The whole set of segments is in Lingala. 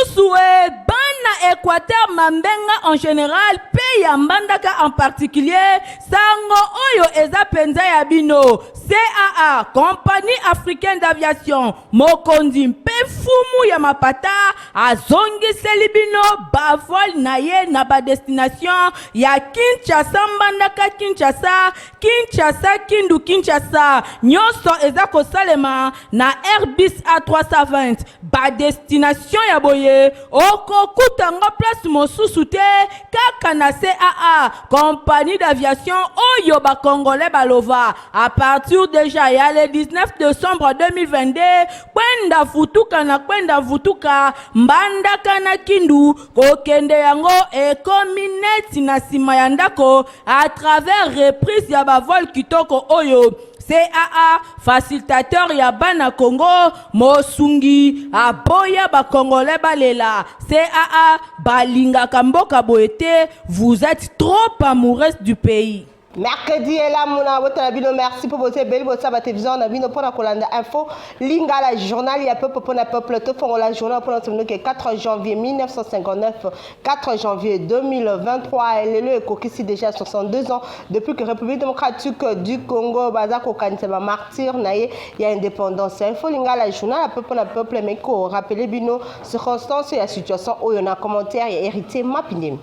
Lisusu e, bana Equateur Mambenga en general pe ya Mbandaka en particulier, sango oyo eza penza ya bino. CAA, Compagnie Africaine d'Aviation, mokonzi mpe mfumu ya mapata azongiseli bino ba vol na ye na ba destination ya Kinshasa Mbandaka Kinshasa, Kinshasa Kindu Kinshasa. Nyonso eza kosalema na Airbus A320. Ba destination ya boye okokuta yango place mosusu te kaka na CAA, compagnie d'aviation oyo ba congolais balova. À partir déjà ya le 19 décembre 2022, kwenda futuka na kwenda vutuka Mbandaka na Kindu kokende yango ekomi neti na nsima ya ndako à travers reprise ya bavol kitoko oyo. CAA, facilitateur ya bana Congo, mosungi aboya ba congolais balela. CAA balingaka mboka boye te, vous êtes trop amoureuse du pays. Mercredi elamu na botala bino. Merci mpo boza ebele bosala batélévision na bino mpona kolanda Info Lingala, journal ya peuple mpona peuple. Tofongola journal mpona tomonoke 4 janvier 1959, 4 janvier 2023. Lelo ekokisi déjà 62 ans depuis que République démocratique du Congo baza kokanisa bamartyr na ye ya indépendance. Info Lingala, journal ya peuple mpona peuple, mais korappeler bino circonstance ya situation oyo na commentaire ya Héritier Mapindemi.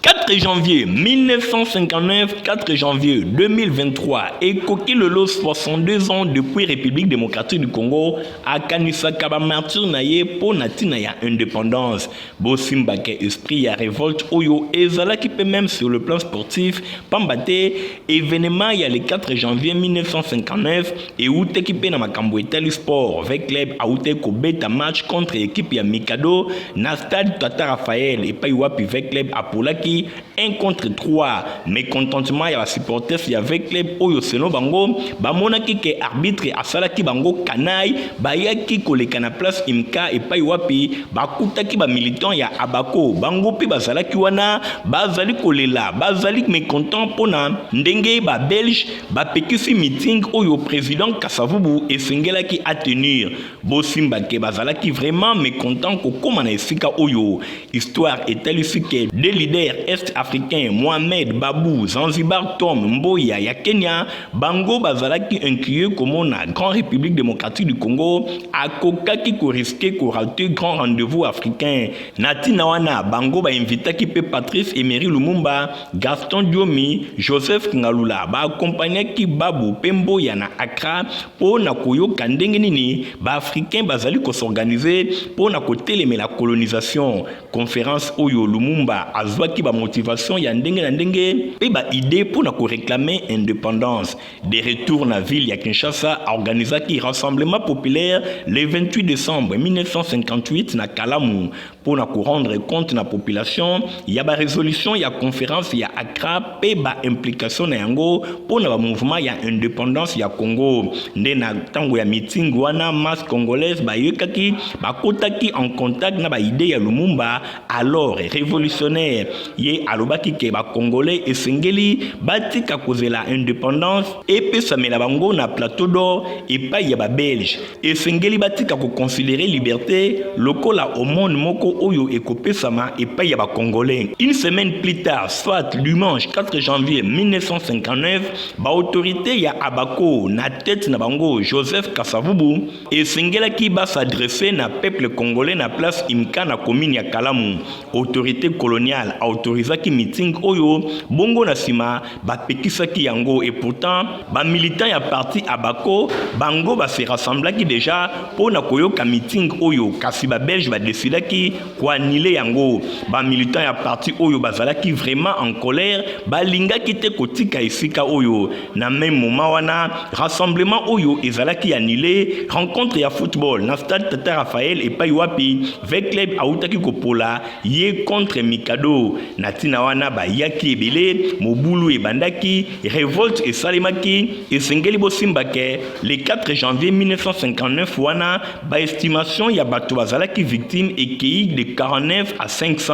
4 janvier 1959, 4 janvier 2023, ekoki lelo 62 ans depuis République démocratique du Congo akanisaka bamartyr na ye mpo na ntina ya indépendance. Bosimbaka esprit ya révolte oyo ezalaki mpe même sur le plan sportif, pamba te événement ya le 4 janvier 1959 eutaki mpe na makambo etali sport. V Club autaki kobeta match contre équipe ya Mikado na stade Tata Raphaël, epai wapi V Club apolaki 1 contre 3. Mécontentement ya basupporters ya V Club oyo, selon bango, bamonaki ke arbitre asalaki bango kanaille. Bayaki koleka na place Imka, epai wapi bakutaki bamilitant ya Abako. Bango mpe bazalaki wana, bazali kolela, bazali mécontent mpona ndenge babelge bapekisi meeting oyo président Kasavubu esengelaki atenir. Bosimbake bazalaki vraiment mécontent. Kokóma na esika oyo, histoire etalisi ke deux leaders est africain, Mohamed Babu Zanzibar, Tom Mboya ya Kenya, bango bazalaki inquiet komona grand République démocratique du Congo akokaki korisquer korater grand rendez-vous africain. Na ntina wana, bango bainvitaki mpe Patrice Emery Lumumba, Gaston Diomi, Joseph Ngalula. Baakompagnaki Babu mpe Mboya na Accra mpo na koyoka ndenge nini baafricain bazali kos'organiser mpo na kotelemela colonisation. Conférence oyo, Lumumba azwaki bamotivation ya ndenge na ndenge mpe baidée mpo na koréclamer indépendance. De retour na ville ya Kinshasa, aorganizaki rassemblement populaire le 28 décembre 1958 na Kalamu mpo na korendre compte na population ya barésolution ya conférence ya Accra mpe baimplication na yango mpo na bamouvement ya indépendance ya Congo. Nde na ntango ya meeting wana, masse congolaise bayekaki, bakotaki en contact na baidée ya Lumumba, alors révolutionnaire. Ye alobaki ke bacongolais esengeli batika kozela indépendance epesamela bango na plateau d'or epai ya babelge. Esengeli batika koconsidérer liberté lokola aumône moko oyo ekopesama epai ya bacongolais. Une semaine plus tard, soit dimanche 4 janvier 1959, baautorité ya Abako na tête na bango Joseph Kasavubu esengelaki bas'adresser na peuple congolais na place Imka na commune ya Kalamu. Autorité coloniale autorisaki meeting oyo, bongo na nsima bapekisaki yango. Et pourtant bamilitant ya parti Abako, bango base rassemblaki déjà mpo na koyoka meeting oyo, kasi babelge badesidaki koannuler yango. Bamilitant ya parti oyo bazalaki vraiment en colère, balingaki te kotika esika oyo. Na même moment wana rassemblement oyo ezalaki annulé, rencontre ya football na stade Tata Raphaël, epai wapi V Club autaki kopola ye contre Mikado. Na ntina wana bayaki ebele, mobulu ebandaki, revolte esalemaki. Esengeli bosimba ke le 4 janvier 1959 wana ba estimation ya bato bazalaki victime ekei de 49 à 500.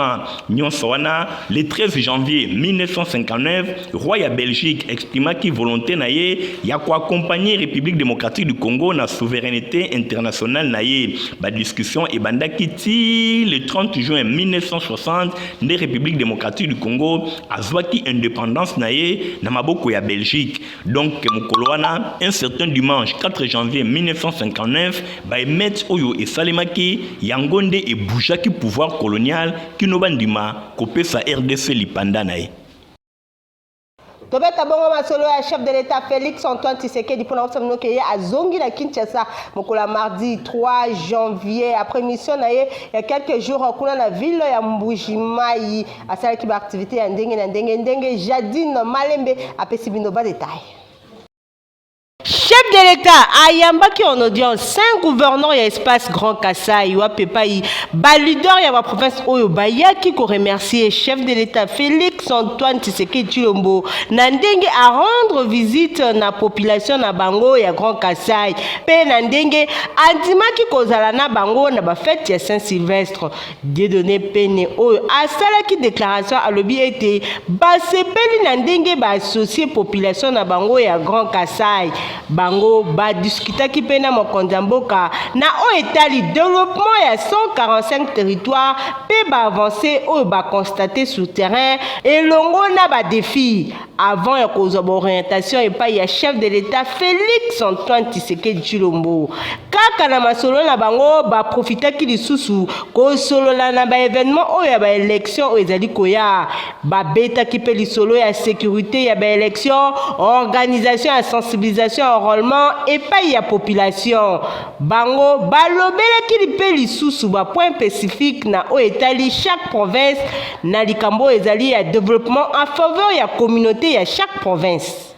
Nyonso wana le 13 janvier 1959, roi ya Belgique exprimaki volonte na ye ya ko accompagner République démocratique du Congo na souveraineté internationale na ye. Ba discussions ebandaki ti le 30 juin 1960 nde République démocratique du Congo azwaki indépendance na ye na maboko ya Belgique. Donc mokolo wana, un certain dimanche 4 janvier 1959, ba émeutes oyo esalemaki yango nde ebougeaki pouvoir colonial kino bandima kopesa RDC lipanda na ye. Tobeta bongo masolo ya chef de l'État Félix Antoine Tshisekedi mpona kosa bino ke ye azongi na Kinshasa mokolo ya mardi 3 janvier après mission na ye ya quelques jours kuna na ville ya Mbuji-Mayi. Asalaki baactivité ya ndenge na ndenge ndenge. Jadine Malembe apesi bino badetail. Chef de l'État ayambaki en audience cinq gouverneurs ya espace Grand Kasai, wapi epai baleader ya baprovince oyo bayaki koremercier chef de l'État Félix Antoine Tshisekedi Tshilombo na ndenge arendre visite na population na bango ya Grand Kasai mpe na ndenge andimaki kozala na bango na bafete ya Saint Sylvestre. Dieudonné Pene oyo asalaki déclaration alobi ete basepeli na ndenge baassocie population na bango ya Grand Kasai. Bango badiskutaki mpe na mokonzi ya mboka na oyo etali développement ya 145 territoire mpe baavance oyo baconstate sur terrain elongo na badéfi avant ya kozwa baorientation epai ya chef de l'État Félix Antoine Tshisekedi Tshilombo. Kaka na masolo na bango, baprofitaki lisusu kosolola na baévénement oyo ya baélection oyo ezali koya. Babetaki mpe lisolo ya sécurité ya baélection, organisation ya sensibilisation ya enrôlement epai ya population. Bango balobelaki mpe lisusu bapoint spécifique na oyo etali chaque province na likambo oyo ezali ya développement en faveur ya communauté ya chaque province.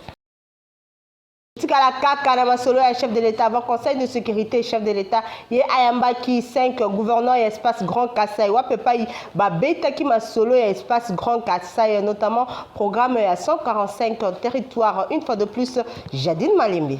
Tikala kaka na masolo ya chef de l'État. Avant conseil de sécurité, chef de l'État ye ayambaki 5 gouverneur ya espace Grand Kasai, wapi epai babetaki masolo ya espace Grand Kasai, notamment programme ya 145 territoire. Une fois de plus, Jadine Malembe.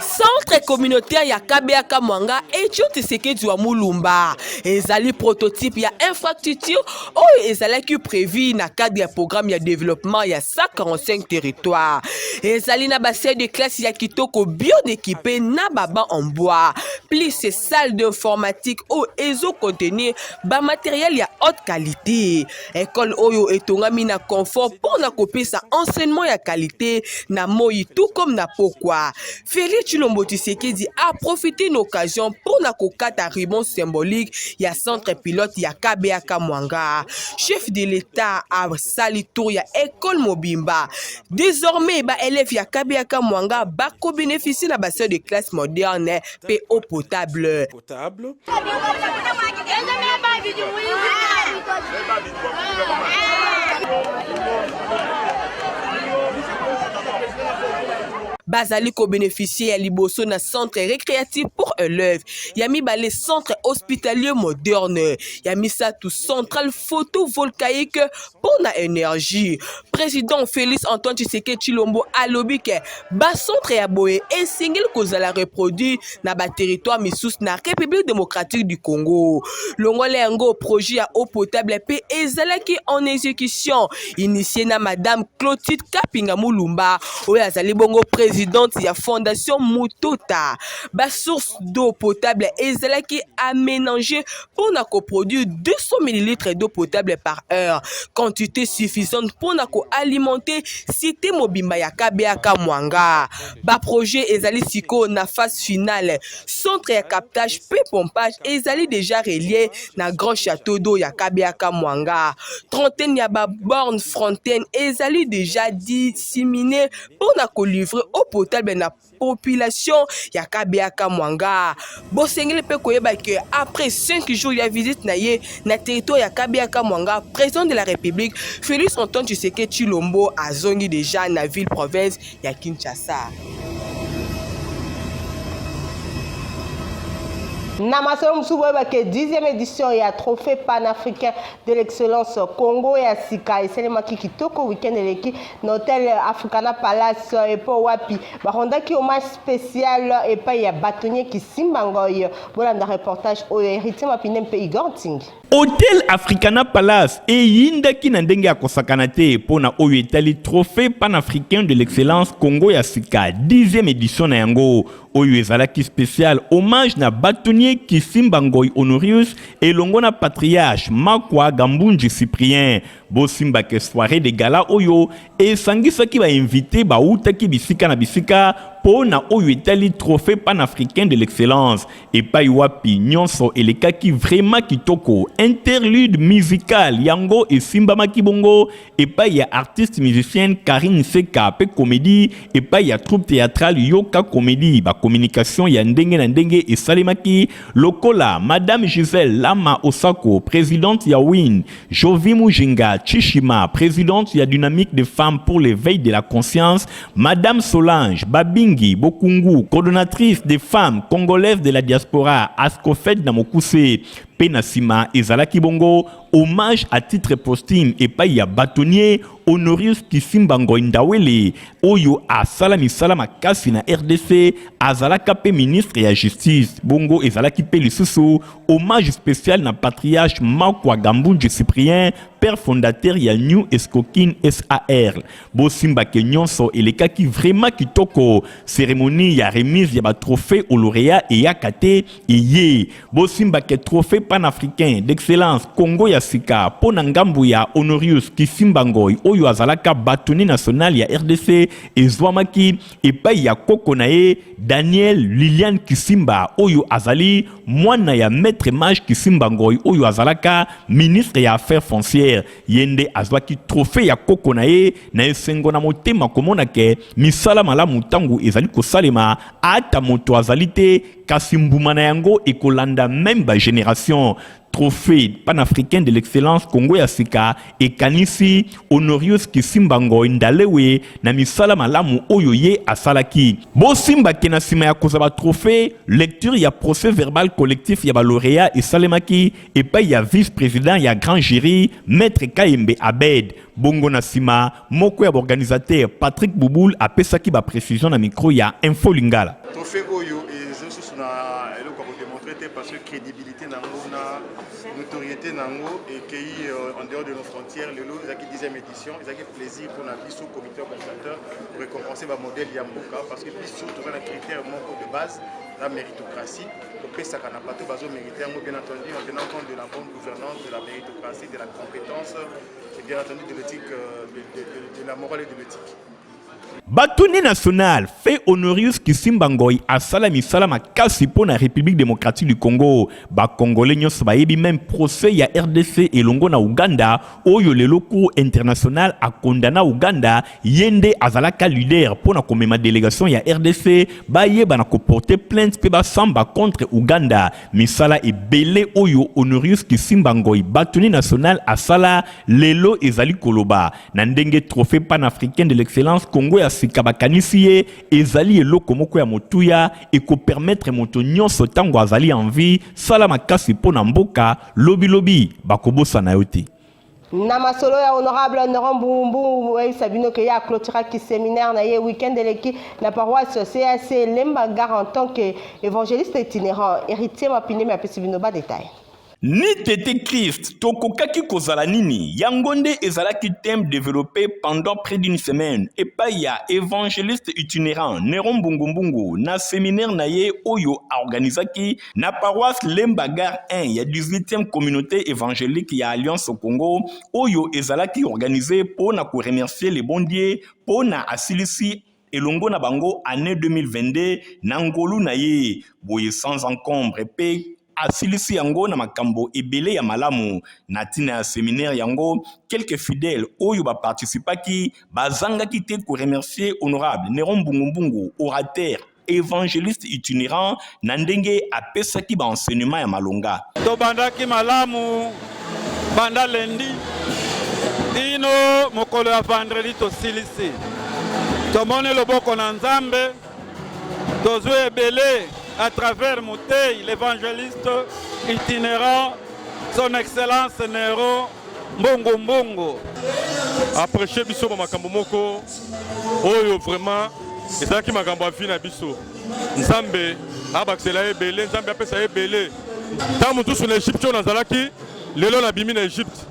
Centre communautaire ya KBA Mwanga Etienne Tshisekedi wa Mulumba ezali prototype ya infrastructure oyo ezalaki prévu na cadre ya programme ya développement ya 145 territoire. Ezali na basalle de classe ya kitoko, bien équipé na babancs en bois, plus salle d'informatique oyo ezocontenir bamatériel ya haute qualité. École oyo etongami na confort mpona kopesa enseignement ya qualité na moi tout comme na pokwa. Félix Tshilombo Tshisekedi a profité une occasion mpona kokata ruban symbolique ya centre pilote ya KBA Kamwanga. Chef de l'État asali tour ya école mobimba. Désormais, baélève ya KBA Kamwanga bakobénéficie na basalle de classe moderne mpe eau potable. Potable. Bazali kobénéficie ya liboso na centre récréatif pour élèves, ya mibale centre hospitalier moderne, ya misato centrale photovoltaïque mpo na énergie. Président Félix Antoine Tshisekedi Tshilombo alobi ke bacentre ya boye esengeli kozala reproduit na baterritoire misusu na République démocratique du Congo. Longola yango, projet ya eau potable mpe ezalaki en exécution, initié na madame Clotilde Kapinga Mulumba oyo azali bongo présidente ya fondation Mutota. Basource d'eau potable ezalaki aménagé mpona koproduire 200 ml d'eau potable par heure, quantité suffisante mpona koalimenter cité mobimba ya KBA Kamwanga. Baprojet ezali sikoyo na phase finale. Centre ya captage mpe pompage ezali déjà relié na grand château d'eau ya KBA Kamwanga. Trentaine ya baborne fontaine ezali déjà disséminé mpona kolivrer eau potable na population ya KBA Kamwanga. Bosengeli mpe koyeba ke après 5 jours ya visite na ye na territoire ya KBA Kamwanga, président de la République Félix Antoine Tshisekedi Tshilombo azongi déjà na ville province ya Kinshasa. Na masolo mosusu, boyeba ke 10e édition ya Trophée panafricain de l'excellence Congo ya sika esalemaki kitoko week-end eleki na Hotel Africana Palace, epo wapi barendaki hommage spécial epai ya bâtonnier Kisimba Ngoy. Bolanda reportage oyo Héritier Mapine mpe Igor Ntingi. Hotel Africana Palace eyindaki na ndenge ya kosakana te mpo na oyo etali Trophée panafricain de l'excellence Congo ya sika 10e édition na yango, oyo ezalaki spécial hommage na bâtonnier Kisimba Ngoy Honorius elongo na patriarche Makwa Gambunji Cyprien. Bosimbake soirée de gala oyo esangisaki bainvité bautaki bisika na bisika mpo na oyo etali Trophée panafricain de l'excellence, epai wapi nyonso elekaki vraiment kitoko. Interlude musical yango esimbamaki bongo epai ya artiste musicienne Karine Seka, mpe comédie epai ya troupe théâtrale Yoka Comédie. Bacommunication ya ndenge na ndenge esalemaki lokola Madame Gisèle Lama Osako, présidente ya Win, Jovi Mujinga Chishima, présidente ya Dynamique des femmes pour l'éveil de la conscience, Madame Solange Babingi Bokungu, coordonnatrice des femmes congolaises de la diaspora, Ascofed na mokuse. Mpe na nsima ezalaki bongo hommage à titre posthume epai ya bâtonnier Honorius Kisimba Ngoy Ndawele, oyo asala misala makasi na RDC, azalaka mpe ministre ya Justice. Bongo ezalaki mpe lisusu hommage spécial na patriarche Makwa Gambunji Cyprien, père fondateur ya New Escoquine SAR. Bosimbake nyonso elekaki vraiment kitoko. Cérémonie ya remise ya batrophée au lauréat eyaka te eye. Bosimbake Trophée panafricain d'excellence Congo ya sika mpo na ngambu ya Honorius Kisimba Ngoy, oyo azalaka bâtonnier national ya RDC, ezwamaki epai ya koko na ye Daniel Liliane Kisimba, oyo azali mwana ya maître Mage Kisimba Ngoy, oyo azalaka ministre ya Affaires foncières. Ye nde azwaki trophée ya koko na ye na esengo na motema, komona ke misala malamu ntango ezali kosalema, ata moto azali te, kasi mbuma na yango ekolanda même bagénération. Trophée panafricain de l'excellence Congo ya sika ekanisi Honorius Kisimba Ngoy Ndalewe na misala malamu oyo ye asalaki. Bosimbake na nsima ya kozwa batrophée, lecture ya procès verbal collectif ya balauréat esalemaki epai ya vice-président ya grand jury, maître Kayembe Abed. Bongo na nsima, moko ya baorganisateur, Patrick Bubul, apesaki baprécision na micro ya Info Lingala. Trophée oyo eza lisusu na eloko ya kodémontrer te, parce que crédibilité nango na notoriété nango ekei en dehors de nos frontières. Lelo ezalaki 10e édition. Ezalaki plaisir mpona biso comité organisateur récompenser bamodèle ya mboka, parce que biso toza na critère moko de base, la méritocratie. Topesaka na bato bazomérite yango, bien entendu en tenant compte de la bonne gouvernance, de la méritocratie, de la compétence et bien entendu de l'éthique, de la morale et de l'éthique. Bâtonnier national feu Honorius Kisimba Ngoy asala misala makasi mpo na République démocratique du Congo. Bakongolais nyonso bayebi même procès ya RDC elongo na Uganda, oyo lelo cour internationale akondana Uganda. Ye nde azalaka leader mpo na komema délégation ya RDC, bayeba na koporter plainte mpe basamba contre Uganda. Misala ebele oyo Honorius Kisimba Ngoy, bâtonnier national, asala, lelo ezali koloba. Na ndenge Trophée panafricain de l'excellence Congo ya sika bakanisi ye, ezali eloko moko ya motuya ekopermettre moto nyonso, ntango azali en vie, sala makasi mpo na mboka, lobilobi bakobosana yo te. Na masolo ya honorable Noron Mbumbu, oyebisa bino ke ye aclôturaki séminaire na ye week-end eleki na paroisse CAC Lemba Gare en tant que évangéliste itinérant. Héritier Mapinemi apesi bino badétail. Ni tete Christ tokokaki kozala nini, yango nde ezalaki thème développé pendant près d'une semaine epai ya évangéliste itinérant Neron Mbungumbungu na séminaire na ye oyo aorganizaki na paroisse Lemba Gare 1 ya 18e communauté évangélique ya Alliance au Congo, oyo ezalaki organisé mpo na koremercier le bon Dieu mpo na asilisi elongo na bango année 2022 na ngolu na ye boye sans encombre, mpe asilisi yango na makambo ebele ya malamu. Na ntina ya séminaire yango, quelques fidèles oyo baparticipaki bazangaki te koremercier honorable Neron Mbungumbungu, orateur évangéliste itinérant, na ndenge apesaki baenseignement ya malonga. Tobandaki malamu banda lundi tino mokolo ya vendredi. Tosilisi, tomoni loboko na Nzambe, tozwi ebele. à travers motei l'évangéliste itinérant son excellence Nero Mbungu Mbungu. Aprêche biso ba makambo moko oyo vraiment ezalaki makambo ya vie na biso. Nzambe abakisela ye ebele, Nzambe apesa ye ebele. Ntango mosusu na Egypte oyo nazalaki, lelo nabimi na Egypte.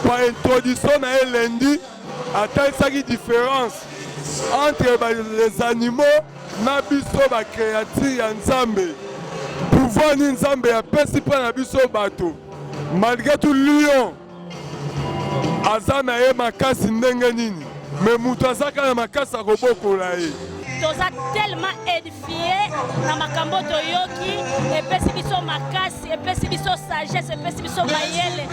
Par introduction na ye lundi, atalisaki différence entre ba, les animaux na biso ba créature ya Nzambe. Pouvoir nini Nzambe apesi mpo na biso bato. Malgré tout lion aza na ye makasi ndenge nini, me moto aza kaka na makasi akobokola ye. Toza tellement édifié na makambo toyoki, epesi biso makasi, epesi biso sagesse, epesi biso mayele.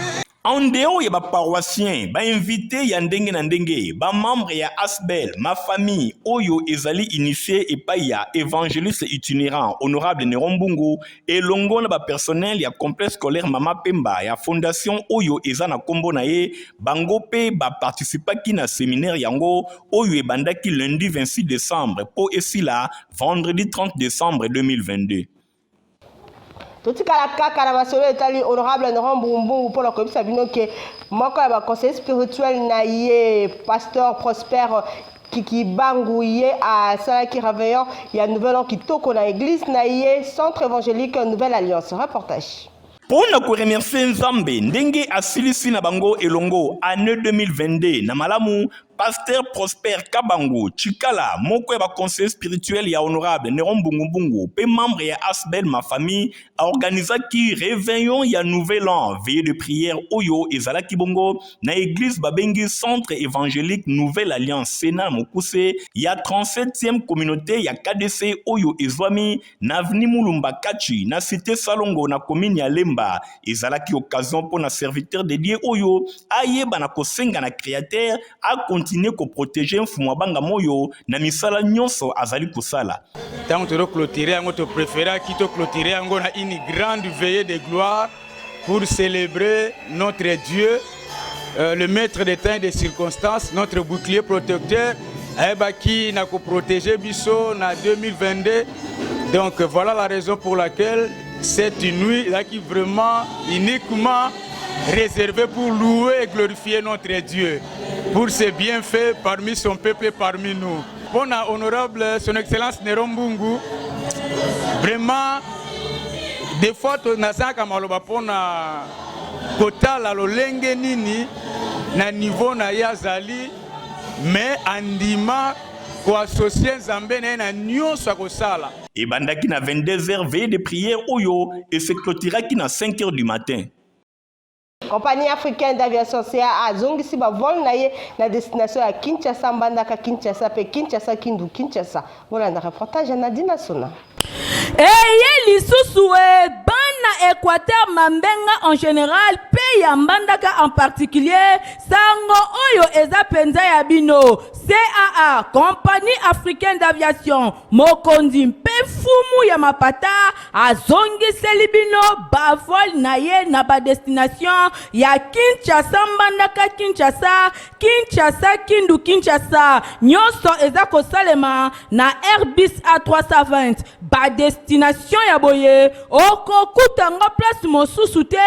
En dehors ya ba paroissiens, ba invites ya ndenge na ndenge, ba membres ya Asbel, ma famille, oyo ezali initie epai ya evangeliste itinerant honorable Neron Mbungu, elongo na ba personnel ya complexe scolaire Mama Pemba ya fondation oyo eza na kombo na ye, bango pe ba participaki na seminaire yango oyo ebandaki lundi 26 decembre po esila vendredi 30 decembre 2022. Totikala kaka na masolo etali honorable Laurent Mbumbungu mpo na koyebisa bino ke moko ya baconseiller spirituel na ye pasteur Prosper Kikibangu ye asalaki réveillon ya nouvel an kitoko na église na ye centre évangélique Nouvelle Alliance. Reportage. Mpo na koremercie Nzambe ndenge asilisi na bango elongo annee 2022 na malamu, Pasteur Prosper Kabangu Tshikala, moko ya ba conseillers spirituels ya honorable Neron Mbungu Mbungu pe membre ya Asbel Ma Famille, a organisaki reveillon ya nouvel an, veillée de prière oyo ezalaki bongo na eglise babengi Centre Evangelique Nouvelle Alliance Sena na mokuse ya 37e communauté ya KDC oyo ezwami na avenue Mulumba Katshi na cité Salongo na commune ya Lemba. Ezalaki occasion mpo na serviteur de Dieu oyo ayeba na kosenga na Createur a continuer ko proteger Mfumu Abanga Moyo na misala nyonso azali kosala. Ntango tozo clôturer yango, to préféraki to clôturer yango na une grande veillée de gloire pour célébrer notre Dieu, le maître des temps et des circonstances, notre bouclier protecteur, ayebaki na koprotéger biso na 2022. Donc voilà la raison pour laquelle cette nuit ezalaki vraiment uniquement réservée pour louer et glorifier notre Dieu pour ses bienfaits parmi son peuple et parmi nous. Pona honorable son excellence Neron Mbungu, vraiment des fois nazalaka maloba pona kotala lolenge nini na niveau na ye azali, mais andima koassocie Nzambe na ye na nyonso akosala. Ebandaki na 22h veillée de prière oyo e se clôturaki na 5h du matin. Compagnie africaine d'aviation CAA azongisi ba vol na ye na destination ya Kinshasa, Mbandaka Kinshasa pe Kinshasa Kindu Kinshasa. Bolanda reportage ya Nadine Sona. Eye lisusu e bana Equateur Mambenga en général pe ya Mbandaka en particulier, sango oyo eza penza ya bino. CAA, Compagnie africaine d'aviation, mokonzi mpe mfumu ya mapata azongiseli bino bavol na ye na badestination ya Kinshasa, Mbandaka Kinshasa, Kinshasa Kindu Kinshasa. Nyonso eza kosalema na Airbus A320. Badestination ya boye okokuta yango place mosusu te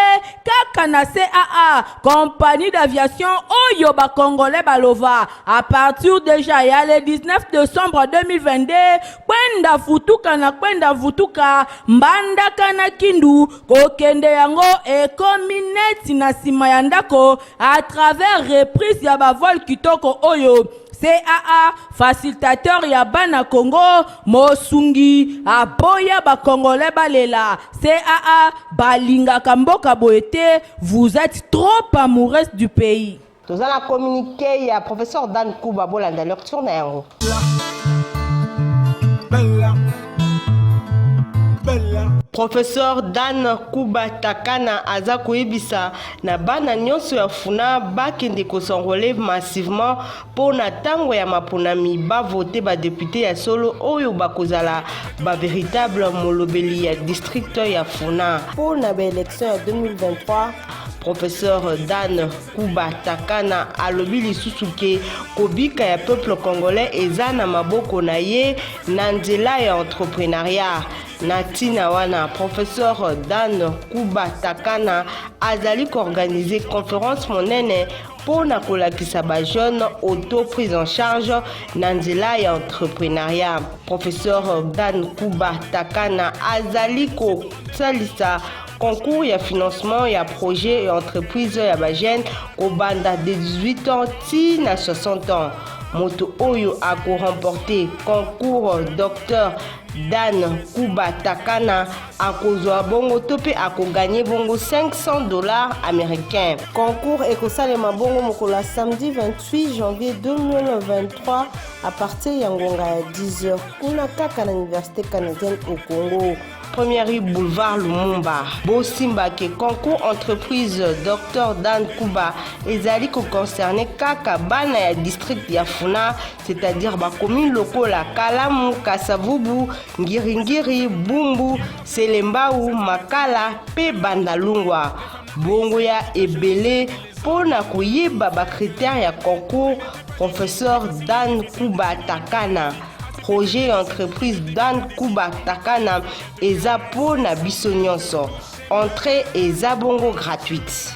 kaka na CAA, compagnie d'aviation oyo ba Congolais balova. À partir déjà ya le 19 décembre 2022, kwenda futuka na kwenda vutuka Mbandaka na Kindu kokende yango ekomi neti na nsima ya ndako à travers reprise ya bavol kitoko oyo. CAA, facilitateur ya bana Congo, mosungi aboya ba Congolais balela. CAA balingaka mboka boye te, vous êtes trop amoureuse du pays. Toza na communiqué ya professeur Dan Kuba, bolanda lecture na yango. Bella. Bella. Professeur Dan Kuba Takana aza koyebisa na bana nyonso ya Funa bakende kos'enrôler massivement mpo na ntango ya maponami bavote ba député ya solo oyo bakozala ba véritable molobeli ya district ya Funa. Mpo na ba élection ya 2023, Professeur Dan Kuba Takana alobi lisusu ke kobika ya peuple congolais eza na maboko na ye na nzela ya entrepreneuriat. Na ntina wana, Professeur Dan Kuba Takana azali koorganize conference monene mpo na kolakisa ba jeunes auto prise en charge na nzela ya entrepreneuriat. Professeur Dan Kuba Takana azali kosalisa concours ya financement ya projet ya entreprise ya ba jeunes kobanda de 18 ans ti na 60 ans. Moto oyo ako remporter concours Docteur Dan Kuba Takana akozwa bongo to mpe akoganye bongo 500 dollars américains. Concours ekosalema bongo mokolo ya samedi 28 janvier 2023 à partir ya ngonga ya 10h kuna kaka na Université canadienne au Congo. Première rue boulevard Lumumba. Bosimba ke concours entreprise Dr Dan Kuba ezali ko concerner kaka bana ya district ya Funa, c'est-à-dire ba commune lokola Kalamu, Kasavubu, Ngiringiri, Bumbu, Selembao, Makala pe Bandalungwa. Bongo ya ebele mpo na koyeba ba critères ya concours Professeur Dan Kuba Takana. Projet ya entreprise Dan Kuba Takana eza mpo na biso nyonso. Entrée eza bongo gratuite.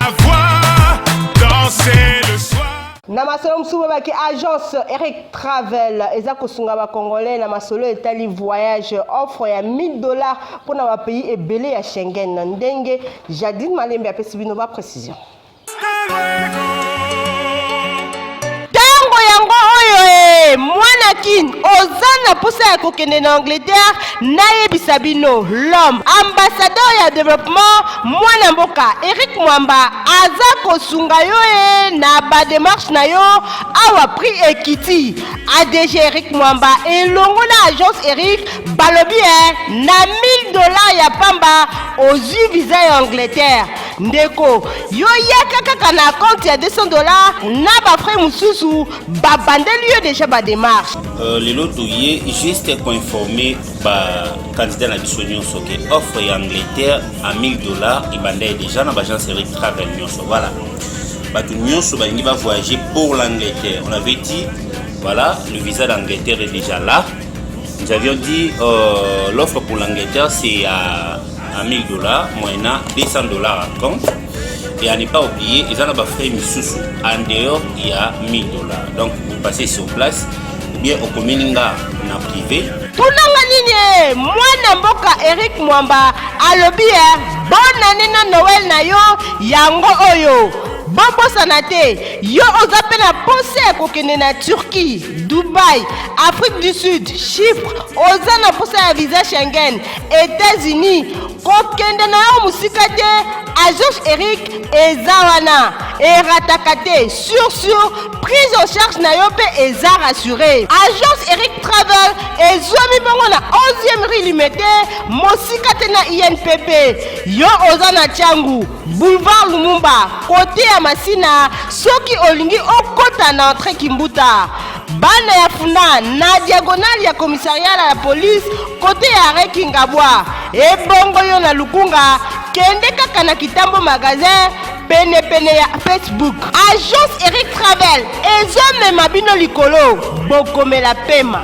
Na masolo mosusu boyebaki agence Eric Travel eza kosunga ba Congolais na masolo etali voyage offre ya 1000 dollars mpo na ba pays ebele ya Schengen ndenge Jadine Malembe apesi bino ba precision. Ntango yango oyo e mwana kin oza na mposa ya kokende na Angleterre, nayebisa bino l'homme ambassadeur ya developpement mwana mboka Eric Mwamba aza kosunga yo e na ba demarche na yo awa prix ekiti. ADG Eric Mwamba elongo na agence Eric balobi e na 1000 dollars ya pamba ozwi visa ya Angleterre. Ndeko, yo yaka kaka na compte ya 200 dollars na ba frais mosusu babandeli yo deja ba démarche. Euh, lelo toye juste koinforme bacandidat na biso nyonso ke offre ya Angleterre à 1000 dollars ebanda ye déjà na baagence Eric Travel nyonso. Voilà, bato nyonso balingi bavoyager pour l'Angleterre, on avait dit voilà, le visa d'Angleterre est déjà là. Nous avions dit euh, l'offre pour l'Angleterre c'est à à 1000 dollars moyennant 200 dollars à compte et à ne pas oublier eza na bafrais misusu en dehors ya 1000 dollars. Donc vous passez sur place ou bien okomeli nga na privé. Tunanga nini e mwana mboka Eric Mwamba alobi e bonne année na Noël na yo yango oyo bobosana te yo oza mpe na posa ya kokende na Turquie, Dubaï, Afrique du Sud, Chypre, oza na posa ya visa Schengen, Etats-Unis, kokende na yo mosika te, agence Eric eza wana, erataka te, sur sur prise en charge na yo mpe eza rassuré. Agence Eric Travel ezwami bongo na 11e rue Limete, mosika te na INPP. Yo oza na Tshangu, boulevard Lumumba, kote ya Masina, soki olingi okota na entrée Kimbuta. Bana ya Funa na diagonale ya commissariat ya la police kote ya arrêt Kingabwa. Ebongo yo na Lukunga, kende kaka na Kitambo magasin pene pene ya Facebook. Agence Eric Travel ezomema bino likolo, bokomela pema.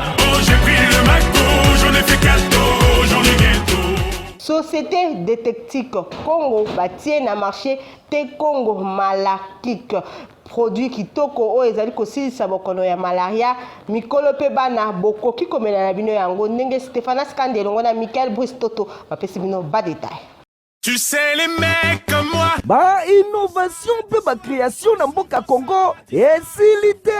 Société Détectique Congo batie na marché te Congo Malakik produit kitoko oyo ezali kosilisa bokono ya malaria. Mikolo mpe bana bokoki komela na bino yango ndenge Stephanas Kande elongo na Michael Brice Toto bapesi bino ba detail. Tu sais les mecs comme moi. Ba innovation mpe ba création na mboka Congo esili te.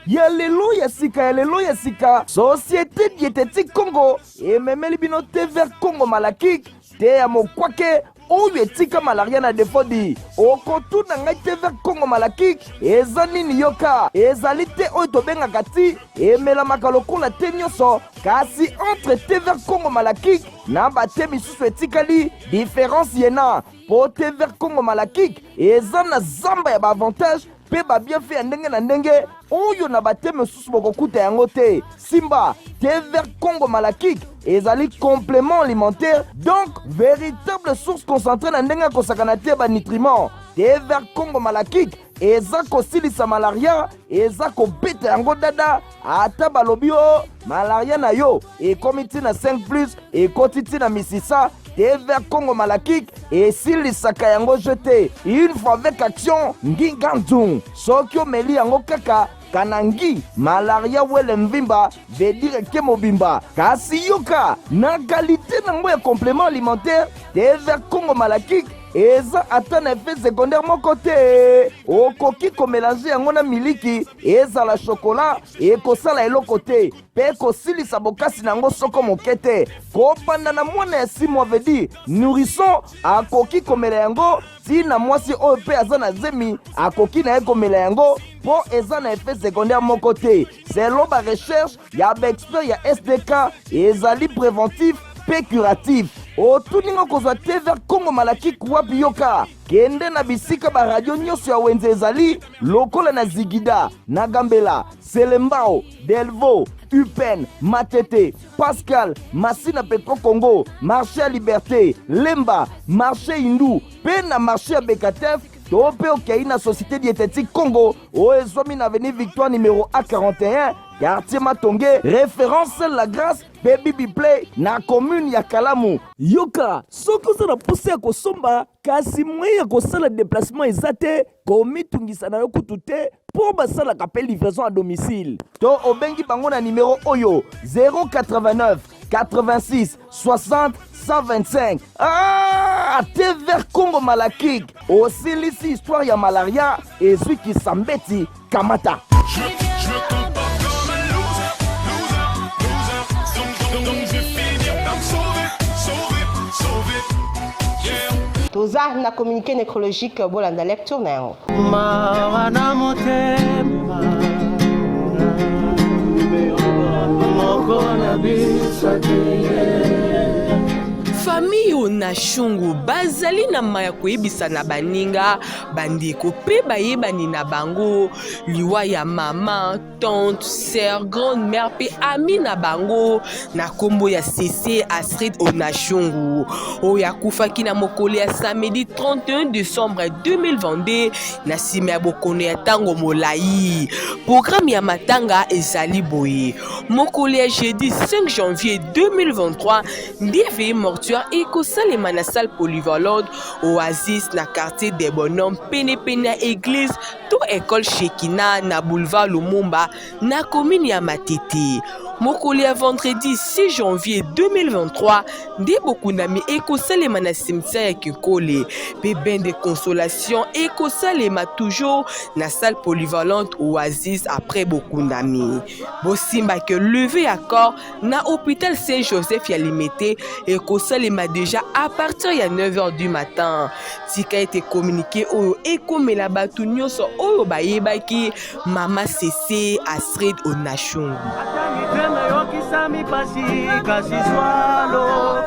Ya lelo ya sika, ya lelo ya sika, Société Diététique Congo ememeli bino te vert Congo Malakik te ya mokwake oyo etika malaria na defodi. Okotuna ngai te vert Congo Malakik eza nini? Yoka, ezali te oyo tobengaka ti emelamaka lokola te nyonso, kasi entre te vert Congo Malakik na bate misusu etikali différence yena, po te vert Congo Malakik eza na zamba ya baavantage mpe babienfait ya ndenge na ndenge oyo na bate mosusu bokokuta yango te. Simba te vert Congo Malakik ezali complément alimentaire, donc véritable source concentrée na ndenge ya kosakana te banutriments. Te vert Congo Malakik eza kosilisa malaria, eza kobeta Kobeta yango dada, ata balobi o malaria na yo ekomi ti na 5 plus, ekoti ti na misisa, thé vert Congo Malakik esilisaka yango jeu te. Une fois avec action nginganzung, soki omeli yango kaka kanangi malaria wele mvimba veut dire ke mobimba. Kasi yoka na qualité nango ya complément alimentaire, thé vert Congo Malakik eza ata na effet secondaire moko te. Okoki komélanger yango na miliki, ezala chocolat, ekosala eloko te mpe kosilisa bokasi na yango soko moke te. Kobanda na mwana ya 6 mois, veut dire nourrisson, akoki komela yango, ntina mwasi oyo mpe aza na zemi akoki na ye komela yango, mpo eza na effet secondaire moko te. Selon barecherche ya baexpert ya SDK, ezali préventif mpe curatif. Otuninga kozwa thé vert Congo Malakik wapi? Yoka, kende na bisika baradio nyonso ya wenze ezali, lokola na Zigida, na Gambela, Selembao, Delvo, Upen, Matete, Pascal, Masina, Petro Congo, marché ya Liberté, Lemba, marché Hindu mpe na marché ya Bekatef, to mpe okei na Société Diététique Congo oyo ezwami na avenue Victoire numéro A41, quartier Matonge, référence La Grâce mpe Bibi Play na commune ya Kalamu. Yoka, soki oza na mposa ya kosomba kasi moyen ya kosala déplacement eza te, komitungisa na yo kutu te, mpo basalaka mpe livraison à domicile. To obengi bango na nimero oyo: 089 86 60 125. Ah, thé vert Congo Malakik osilisi histoire ya malaria, ezwi kisambeti kamata. Je me comporte comme un loser, loser, loser. Donc je vais finir par me sauver, sauver, sauver. Yeah. Toza na communiqué nécrologique, bolanda lecture na yango. Mawa na motema, moko na biso te. Famille oyo na shungu bazali na ma ya koyebisa na baninga, bandeko mpe bayebani na bango liwa ya mama, tante, sœur, grande mère mpe ami na bango na nkombo ya Cc Astrid Onashungu, oyo akufaki na mokolo ya samedi 31 décembre 2022 na nsima ya bokono ya ntango molai. Programme ya matanga ezali boye: mokolo ya jeudi 5 janvier 2023 nde veillée mortuaire ekosalema na salle polyvalente Oasis na quartier des Bonhommes, penepene ya église to école Shekina na boulevard Lumumba na commune ya Matete. Mokolo ya vendredi 6 janvier 2023 nde bokundami ekosalema na cimetière ya Kinkole, mpe bain de consolation ekosalema toujours na salle polyvalente Oasis après bokundami. Bosimba ke levée ya corps na hôpital Saint Joseph ya Limete ekosalema déjà à partir ya 9 h du matin. Tika ete communiqué oyo ekomela bato nyonso oyo bayebaki mama Cc Astrid Onashungu. Mitema eyokisami pasi, kasi swalo.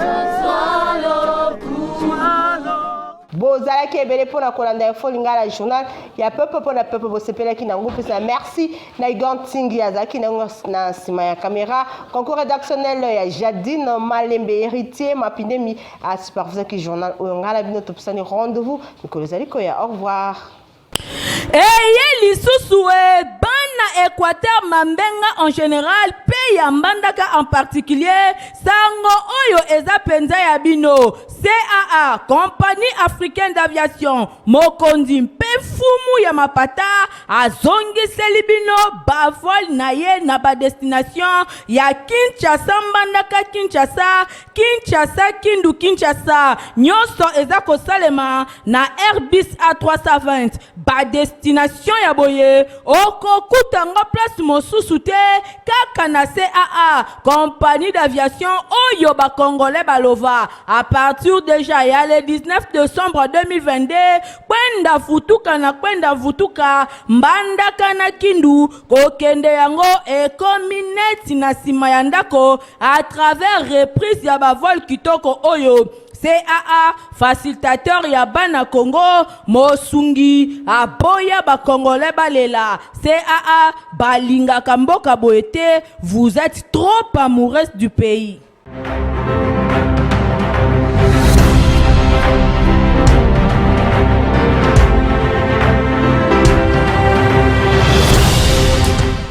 Bozalaki ebele mpona kolanda Info Lingala, journal ya peuple mpona peuple. Bosepelaki nango mpesa. Merci na Igan Ntingi, azalaki nango na nsima ya caméra. Concours rédactionnel ya Jadine Malembe, Héritier Mapindemi asupervisaki journal oyo. Ngai na bino topesani rendez-vous mikolo ezali koya. Au revoir. Eye lisusu e, bana Équateur Mambenga en général mpe ya Mbandaka en particulier, sango oyo eza mpenza ya bino. CAA, Compagnie africaine d'aviation, mokonzi mpe fumu ya mapata, azongiseli bino bavol na ye na badestination ya Kinshasa Mbandaka, Kinshasa Kinshasa Kindu Kinshasa. Nyonso eza kosalema na Airbus A320. Badestination ya boye okokuta yango place mosusu te, kaka na CAA, compagnie d'aviation oyo bakongolais balova. À partir déjà ya le 19 décembre 2022, kwenda futuka na kwenda vutuka Mbandaka na Kindu, kokende yango ekomi neti na nsima ya ndako à travers reprise ya bavol kitoko oyo. CAA, facilitateur ya bana Congo, mosungi aboya bakongolais balela. CAA balingaka mboka boye te. Vous êtes trop amoureuse du pays.